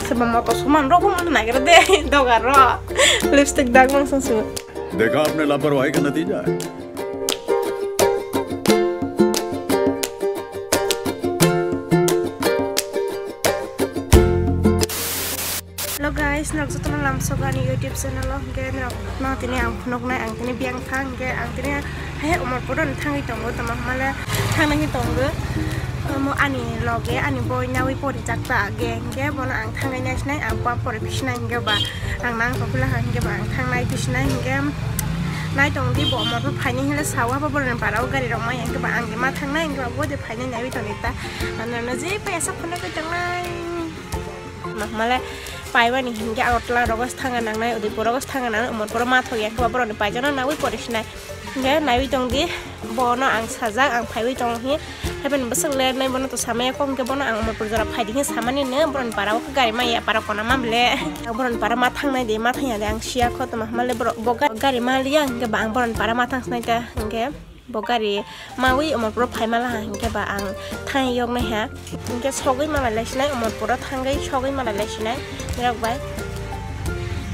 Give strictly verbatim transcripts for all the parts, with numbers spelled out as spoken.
Seba moto soman rok bo mano nagira de dogar ro. Lipstick dag mang sang su. देखा आपने लापरवाही का नतीजा है। Hello guys, nok jotono lamsok ani YouTube channel o hingke nok no tini ang phunuknai ang tini biyang thang hingke ang tini hai Omorpur ani thangwi tongo tamo hwnmale thangnai tongo omo ani loge ani boi nawi pori jak ta age hingke bono ang thangwi nai sinai ang pa pori bisinai hingke ba ang nang tongphila hingke ba ang thangnai bisinai hingke nai tong di bo Omorpur phaini hinle sawa bo boroni para o gari rok mai hingke ba ang ma thangnai hingke ba bo de phaini naiwi tongdi ta ano no je pa asa phunukwi tongnai. Mahmale paibani hingke Agartala rogo thanga nangnai, Udaipur rogo thanga nangnai, Omorpur ma thok ya khe boroni paijano nawi pore sinai. Hingke naiwi tong di, bono ang sajak, ang phaiwi tongo hi. Haiphano bwswk le nai bono to samaya kok hingke bono ang Omorpur jora phai di hi samani no, boroni para o khe gari ma ya para kona ma bele. Boroni para ma thangnai de, ma thang ya de, ang siya kho to mahmale borok bo ga-, gari ma liya hingke ba ang boroni para ma thang sinai ta hingke. Bo gari mawi Omorpuro phaima laha hingke ba ang thang yoknai ha. Hingke sogwi malai lai sinai Omorpuro thangwi sogwi malai lai sinai rok bai.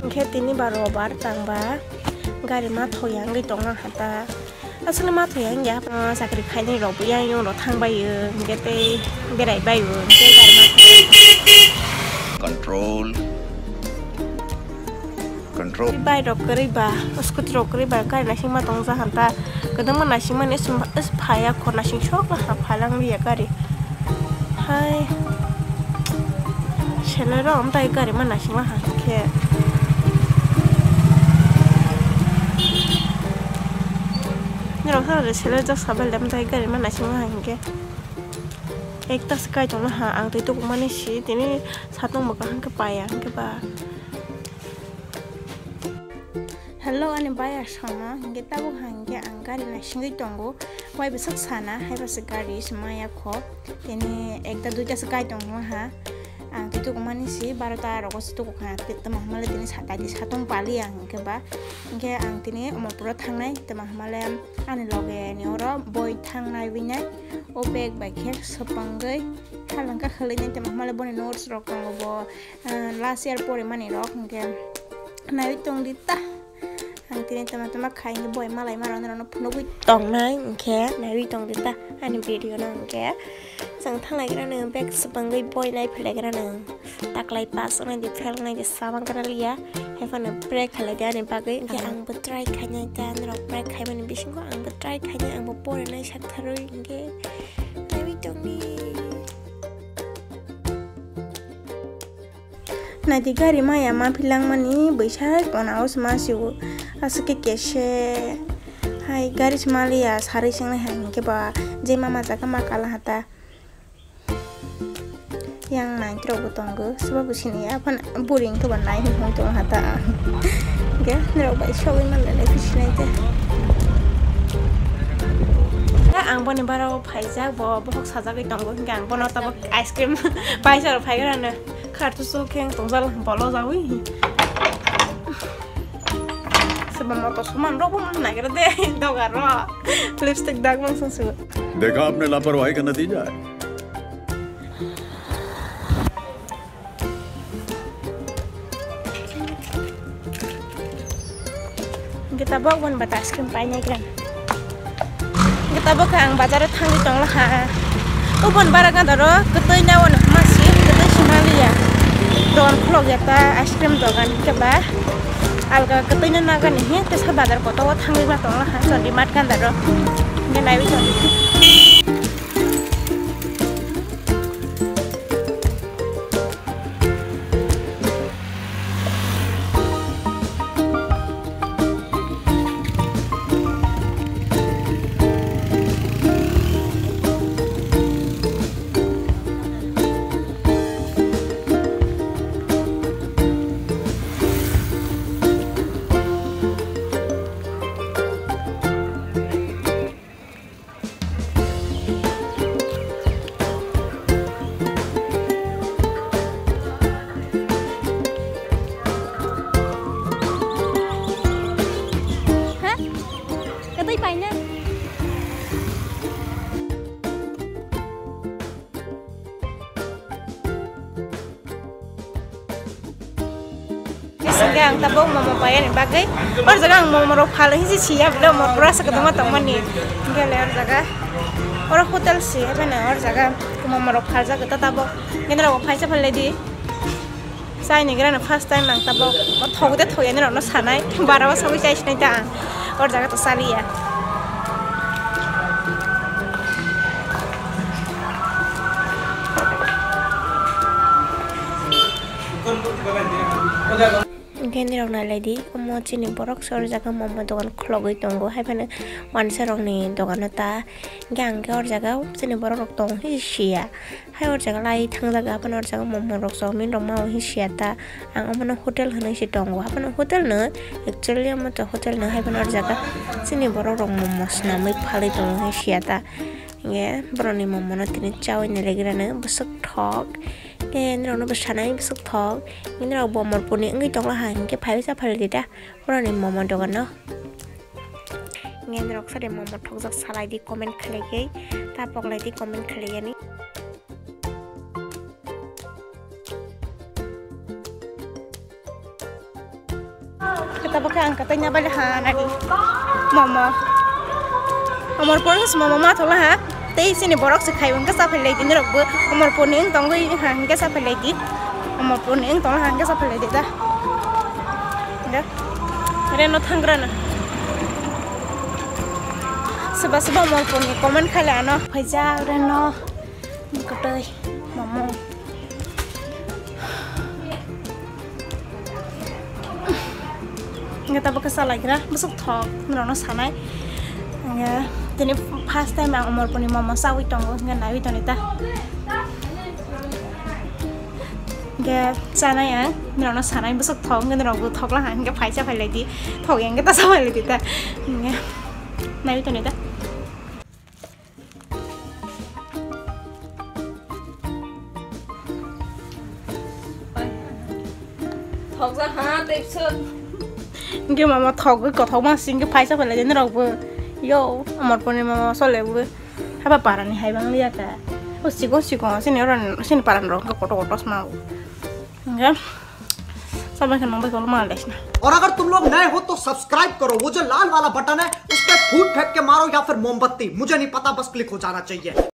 Hingke tini ba robar tangba gari ma thoya wngwi tongo hata. Aswkno ma thoya wngya, ah, chakri khainai rok bo yang yung rok thang bai o, hingke tei berai bai o, hingke gari ma thoya. Control. Control. Bike rok kwrwi ba, scooty rok kwrwi ba, gari naisingma tongja hanta. Kwdangma naisingmani phaiya kho naising sok laha phalang liya gari. Hai. Selero amtai gari ma naisingma ha khe. Nirok sara de seler jak sabai le amtai gari ma naisingma ha hinkhe. Ekta se kai tongma ha ang tei tukmani si tini satung bo kaham khe paya hinkhe ba. Hello ani buyer sono, hinkhe tabuk ha hinkhe ang gari naisingwi tongo, wai bwswk sana, haiba se gari se maya kho, tini ekta duita se kai tongma ha, ang tei tukumani si barota rogo se tukukha, tamo hwnmale tini satai di satung pali ang hinkhe ba, hinkhe ang tini Omorpuro thangnai, tamo hwnmale ani loge ni oro boi thangnai winai, o bag bai khe swpangwi halangka khwlwinai, tamo hwnmale boni notes rok tongo bo. Ah, last year pore mani rok hinkhe naiwi tong di ta. Ang tini tama tama khai hinkhe boi malai maro norokno phunugwi tongnai hinkhe naiwi tong di ta ani video no hinkhe. Chwng thanglai gra nw bag swpangwi boi nai philai gra nw taklai pass wngnai di fail wngnai di sabang gra liya. Haiphano pray khalai di ani bagwi hinkhe ang bo try khainai ta norok pray khaimani bisingo ang bo try khainai ang bo pore nai sak tharwi hinkhe naiwi tong di. Naidi gari maya ma philangmani bwisa kona o sma siwo aswk khe kese hai gari sma liya sarwi swngnai hai hinkhe ba je mama jaga ma kala hata yang nai rok bo tongo soba bo sini aphano buri hinkhe ba nai hwn tongo hata hinkhe norok bai sogwi manlai lai phi sinai te ang boni bara o phaijak bo bohok sajagwi tongo hinkhe ang bono tabuk ice cream paisa rok phaigra no. Khartu so kheng tongjal bolo jawi. Seba moto soman rok bo nagira de dogar ro. Lipstick dag mang sang su. देखा आपने लापरवाही का नतीजा है। Hingke tabok boni bata ice cream painai gram. Hingke tabok khe ang bazar o thangwi tongla ha. O boni bara ganda ro kwtwi na wano hama si kwtwi sima liya. Dogan khulok ya ta ice cream dogan hingke ba alga kwtwi no nagani hi tesa bazar kotor o thangwi ma tongla ha Chondimart ganda ro. Hingke naiwi tong. Ang tabok momo paiyani bagwi. Or jaga ang momo rok phal hinsi siya bwle, momo pura sa kwdwma tongmani. Hingke le or jaga. Oro hotel si, haibeno or jaga momo rok phaljak ta tabok. Hingke norok bo phaisa phailai di. Chaini grano first time ang tabok. O thok de thok yani rokno sanai. Bara o sagwi chai sinai ta ang. Or jaga to saliya. Hingke nirok nai lai di, omo chini borok se or jaga momo dogan khulogwi tongo, hai phano wansa rokni dogano ta. Hingke ang khe or jaga chini borok rok tong hwnwi siya. Hai or jaga lai thang jaga, haphano or jaga momo rok, chowmin rok ma o hwnwi siya ta. Ang omono hotel hwnwi se tongo, haphano hotel no, actually omo to hotel no, haphano or jaga chini borok rok momo swnamwi phalwi tongo hwnwi siya ta. Hingke borokni momo no tini chawi nailagrano bwswk thok. Hingke norokno bwsanai bwswk thok. Hingke norok bo morponi wngwi tongla ha, hingke phaiwi cha phalidi da borokni momo dogano. Hingke norok sari momo thokjak salai di comment khlaiwi, ta poklai di comment khlaiwi yani. Kita bokhe ang katai nya bali ha nadi. Momo. Omor pon se momo ma thola ha. Tei sini borok se khai wngkhe sa phai lai di norok bo. Omor pon ni wng tongwi ha hingke sa phai lai di. Omor pon ni wng tongla ha hingke sa phai lai di da. Da. Reno thangrana. Seba seba omor pon ni comment khai lai ano. Phaijak reno. Kwtwi momo. Hingke tabok khe chalaigra bwswk thok norokno sanai. Hingke tini first time ang omorponi momo chawi tongo, hingke naiwi tongni ta. Hingke chanai ang norokno sanai bwswk thok, hingke norokbo thok lang hingke phaisa phai lai di, thok ya hingke ta cha phai lai di ta. Hingke naiwi tongni ta. Thokjak ha, tei bwswk. Hingke mama thokgwi kothok ma singke phaisa phai lai di norokbo. Yo, omorponi mama sole bo. Haba parani hai bang liya ka. O sikon sikon sini oran sini paran rok kotor kotor sma. Hingke. Sampai kan mambai kalau malas na. और अगर तुम लोग नए हो तो सब्सक्राइब करो, वो जो लाल वाला बटन है उस पे फूट फेंक के मारो या फिर मोमबत्ती, मुझे नहीं पता, बस क्लिक हो जाना चाहिए।